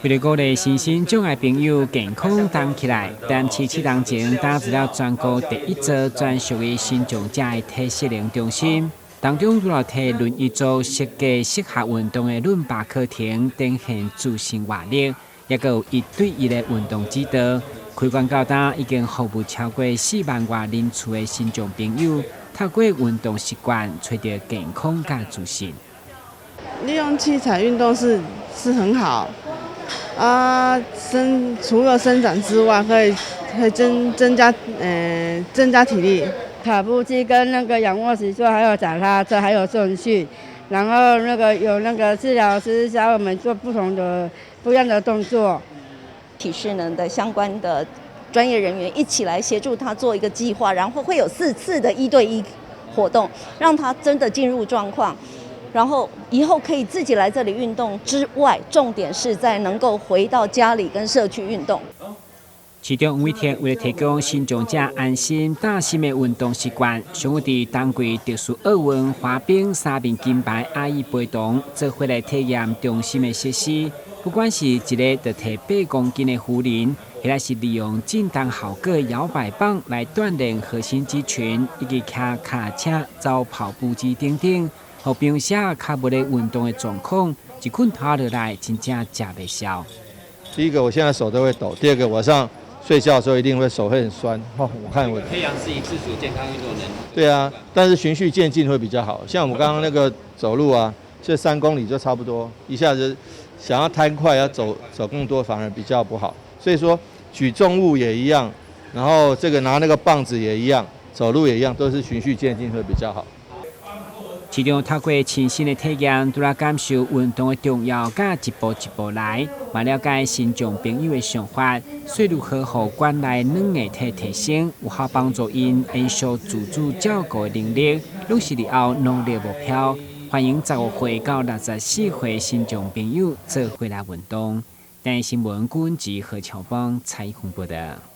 為了鼓勵身心障礙朋友健康動起來，台南市七冬前打造了全國第一座專屬於身障者的體適能中心。當中除了提輪椅組設計適合運動的倫巴課程，展現自信活力，抑閣有一對一的運動指導。開館到今已經服務超過4萬外人次的身障朋友，透過運動習慣，揣著健康佮自信。利用器材運動是很好啊，除了伸展之外，可以增加體力。跑步機跟那個仰臥起坐，還有腳踏車，還有重訓，然後那個有那個治療師教我們做不同的不一樣的動作。體適能的相關的專業人員一起來協助他做一個計劃，然後會有四次的一對一活動，讓他真的進入狀況，然後以後可以自己來這裡運動之外，重點是在能夠回到家裡跟社區運動。市長黃偉哲為了提供身障者安心、踏實的運動習慣，上午佇冬季特殊奧運滑冰三面金牌阿姨陪同，做伙來體驗中心的設施。不管是一个就提8公斤的壺鈴，或者是利用震動效果搖擺棒來鍛鍊核心肌群，以及騎跤車、走跑步機等等，予平時較無咧運動的狀況，一困頭落來，真正食袂消。第一個，我現在手都會抖；第二個，晚上睡覺的時候一定會手會很酸。我看我培養自己自主健康運動能力。對啊，但是循序漸進會比較好。像我們剛剛那個走路啊，這3公里就差不多，一下子想要貪快要走走更多，反而比較不好。所以說舉重物也一樣，然後這個拿那個棒子也一樣，走路也一樣，都是循序漸進會比較好。市長透過親身的體驗，除了感受運動的重要，佮一步一步來，嘛了解身障朋友的想法，所以如何予館內軟硬體提升，有效幫助𪜶延續自主照顧的能力，攏是日後努力目標。歡迎15歲到64歲身障朋友做伙來運動。台視新聞郭文吉何喬邦採訪報道。